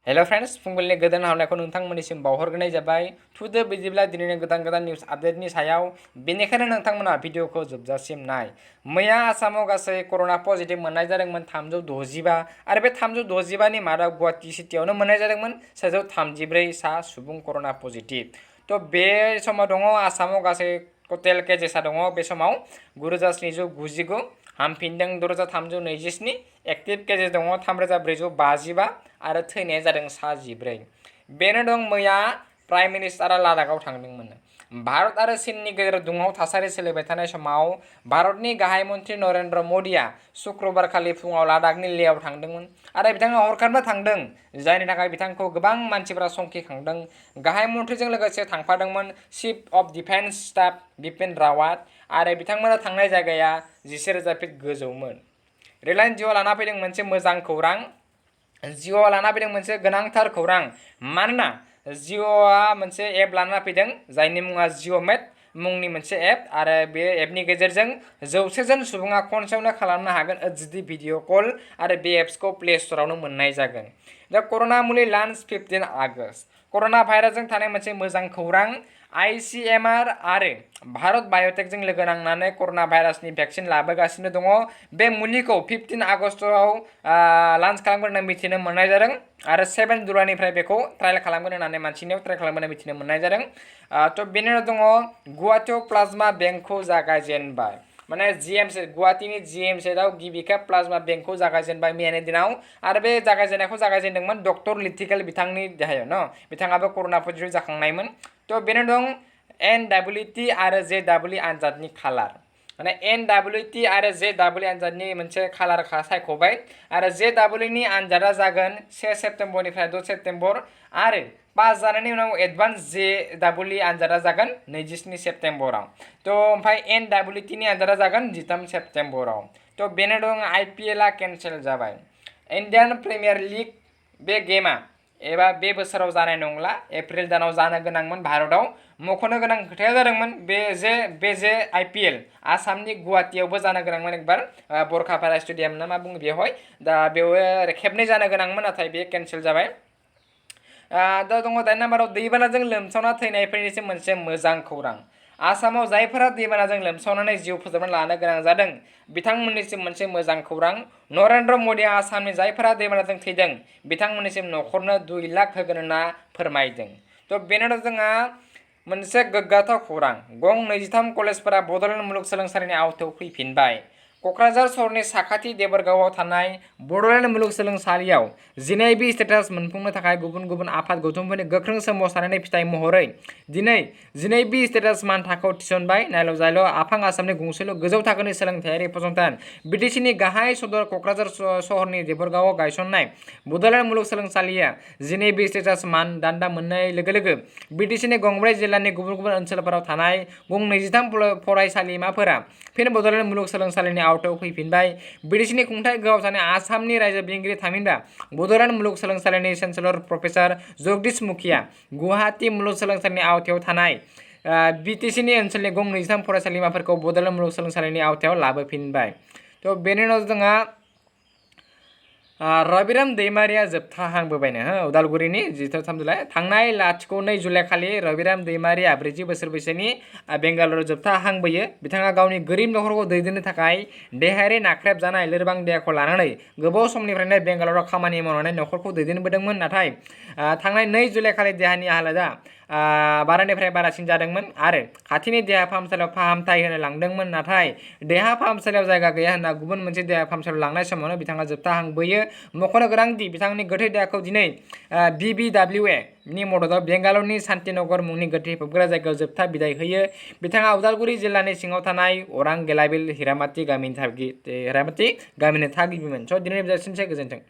Hello friends फुंबिलनि गोदान हामलायखौ नोंथांमोननिसिम बावहरग्रोनाय जाबाय थुदो बिदिब्ला दिनैनि गोदान निउज आपडेटनि सायाव बेनिखायनो नोंथांमोना भिडिअखौ जोबजासिम नाय मैया आसामाव गासै कर'ना पजिटिभ मोननाय जादोंमोन 365 आरो बे 365 नि मादाव गुवाहाटी सिटियावनो मोननाय जादोंमोन 134 सा सुबुं कर'ना पजिटिभ तो बे समाव दङ आसामाव गासै टटेल केसेसा दङ बे समाव 9799 हामफिनदों 6327 एक्टिभ केसेस दङ 3455 आरो थैनाया जादों 14 बेनो दं मैया प्राइम मिनिस्टारा लादाखआव थांदोंमोन भारत आरो चीननि गेजेराव दुंहाव थासारि सोलिबाय थानाय समाव भारतनि गाहाय मन्थ्रि नरेन्द्र मोदीआ शुक्रबार खालि फुङाव लादाखनि लेहआव थांदोंमोन आरो बिथाङा हरखाबै थांदों जायनि थाखाय बिथांखौ गोबां मानसिफोरा संखिखांदों गाहाय मन्थ्रिजों लोगोसे थांफादोंमोन chief of defence staff Bipin Rawat आरो बिथांमोना थांनाय जायगाया 11,000 फिट गोजौमोन रिलायन्स जिअ लाना फैदों मोनसे मोजां खौरां जिअ लाना फैदों मोनसे गोनांथार खौरां मानोना जिअआ मोनसे एप लाना फैदों जायनि मुङा जिअमेट मुंनि मोनसे एप आरो बे एपनि गेजेरजों 100 जन सुबुङा खनसेयावनो खालामनो हागोन एचडि भिडिअ कल आरो बे एप्सखौ प्ले स्ट'रावनो मोननाय जागोन दा कर'ना मुलि लॉन्च 15 आगस्ट कर'ना भाइरासजों थानाय मोनसे मोजां खौरां आईसीएमआर आरो भारत बाय'टेकजों लोगो नांनानै कर'ना भाइरासनि भेक्सिन लाबोगासिनो दङ बे मुलिखौ 15 आगस्टआव लॉन्च खालामगोन होनना मिथिनो मोननाय जादों आरो 7 जुलाइनिफ्राय बेखौ ट्रायल खालामगोन होननानै मानसिनियाव ट्रायल खालामगोन मिथिनो मोननाय जादों तो बेनि उनाव दङ गुवाहाटीआव प्लाज्मा बेंकखौ जागायजेनबाय माने जीएमसी गुवाहाटीनि जीएमसीआव गिबि खेब प्लाज्मा बेंकखौ जागायजेनबाय मैयानि दिनाव आरो बे जागायजेननायखौ जागायजेनदोंमोन डक्टर लिथिकेल बिथांनि देहायाव न बिथाङाबो कर'ना पजिटिभ जाखांनायमोन तो बेनो दं एनडब्लिउटि आरो जेडब्लिउ आनजादनि खालार माने एनडब्लिउटि आरो जेडब्लिउ आनजादनि मोनसे खालार सायख'बाय आरो जेडब्लिउनि आनजादा जागोन 1 सेप्तेम्बरनिफ्राय 2 सेप्तेम्बर आरो पास जानायनि उनाव एडभान्स जेडब्लिउ आनजादा जागोन 27 सेप्तेम्बराव तो ओमफ्राय एनडब्लिउटिनि आनजादा जागोन 13 सेप्तेम्बराव तो बेनो दं आईपीएलआ केन्सेल जाबाय इन्डियान प्रिमियार लिग बे गेमा एबा बे बोसोराव जानाय नंला एप्रिल दानाव जानो गोनांमोन भारतआव मख'नो गोनां खोथाया जादोंमोन बे जे आईपीएल आसामनि गुवाहाटीयावबो जानो गोनांमोन एकबार बरखापारा स्टेडियाम ना मा बुङो बेवहाय दा बेवहाय खेबनै जानो गोनांमोन नाथाय बे केन्सेल जाबाय दा दङ दाइन नाम्बाराव दैबानाजों लोमसावना थैनायफोरनिसिम मोनसे मोजां खौरां आसामाव जायफोरा दैबानाजों लोमसावनानै जिउ फोजोबना लानो गोनां जादों बिथांमोननिसिम मोनसे मोजां खौरां नरेन्द्र मोदीआ आसामनि जायफोरा दैबानाजों थैदों बिथांमोननिसिम न'खरनो 2 लाख होगोन होनना फोरमायदों तो बेनो जोंहा मोनसे गोग्गाथाव खौरां गं 23 कलेजफोरा बड'लेण्ड मुलुगसोलोंसालिनि आवथायाव फैफिनबाय क'क्राझार सहरनि साखाथि देबोरगावआव थानाय बड'लेण्ड मुलुगसोलोंसालियाव 12 बि स्टेटास मोनफुंनो थाखाय गुबुन गुबुन आफाद गौथुमफोरनि गोख्रों सोमावसारनायनि फिथाइ महरै दिनै 12 बि स्टेटास मानथाखोआव थिसनबाय नायल' जायल' आफां आसामनि गंसेल' गोजौ थाखोनि सोलोंथायारि फसंथान बिटिसिनि गाहाय सदर क'क्राझार सहरनि देबोरगावआव गायसननाय बड'लेण्ड मुलुगसोलोंसालिया 12 बि स्टेटास मान दान्दा मोननाय लोगो लोगो बिटिसिनि गंब्रै जिल्लानि गुबुन गुबुन ओनसोलफोराव थानाय गं 23 फरायसालिमाफोरा फिन बड'लेण्ड मुलुगसोलोंसालिनि आवथायाव फैफिनबाय बिटिसिनि खुंथाय गोहोआव थानाय आसामनि रायजो बेंगिरि थामहिनबा बड'लेण्ड मुलुगसोलोंसालिनि चेन्सेलर प्रफेसार जगदीश मुखिया गुवाहाटी मुलुगसोलोंसालिनि आवथायाव थानाय बिटिसिनि ओनसोलनि गं 23 फरायसालिमाफोरखौ बड'लेण्ड मुलुगसोलोंसालिनि आवथायाव लाबोफिनबाय तो बेनि उनाव जोंहा रबिराम दैमारिया जोबथाहांबोबायनो उदालगुरिनि 3 जुलाइ थांनाय 2 जुलाइ खालि रबिराम दैमारिया 40 बोसोर बैसोनि बेंगालुरु जोबथाहांबोयो बिथाङा गावनि गोरिब नखरखौ दैदेननो थाखाय देहायारि नाख्रेबजानाय लोरबां देहाखौ लानानै गोबाव समनिफ्रायनो बेंगालुरुआव खामानि मावनानै नखरखौ दैदेनबोदोंमोन नाथाय थांनाय 2 जुलाइ खालि देहानि हालोदा बारानिफ्राय बारासिन जादोंमोन आरो खाथिनि देहा फाहामसालियाव फाहामथाय होनो लांदोंमोन नाथाय देहा फाहामसालियाव जायगा गैया होनना गुबुन मोनसे देहा फाहामसालियाव लांनाय समावनो बिथाङा जोबथाहांबोयो मख'नो गोनांदि बिथांनि गोथै देहाखौ दिनै BBWA नि मददाव बेंगालुरुनि शान्तिनगर मुंनि गोथै फबग्रा जायगायाव जोबथा बिदाय होयो बिथाङा उदालगुरि जिल्लानि सिङाव थानाय अरां गेलाबिल हिरामाती गामिनि थागिबिमोन स' दिनैनि बिदायसिनसै गोजोन्थों।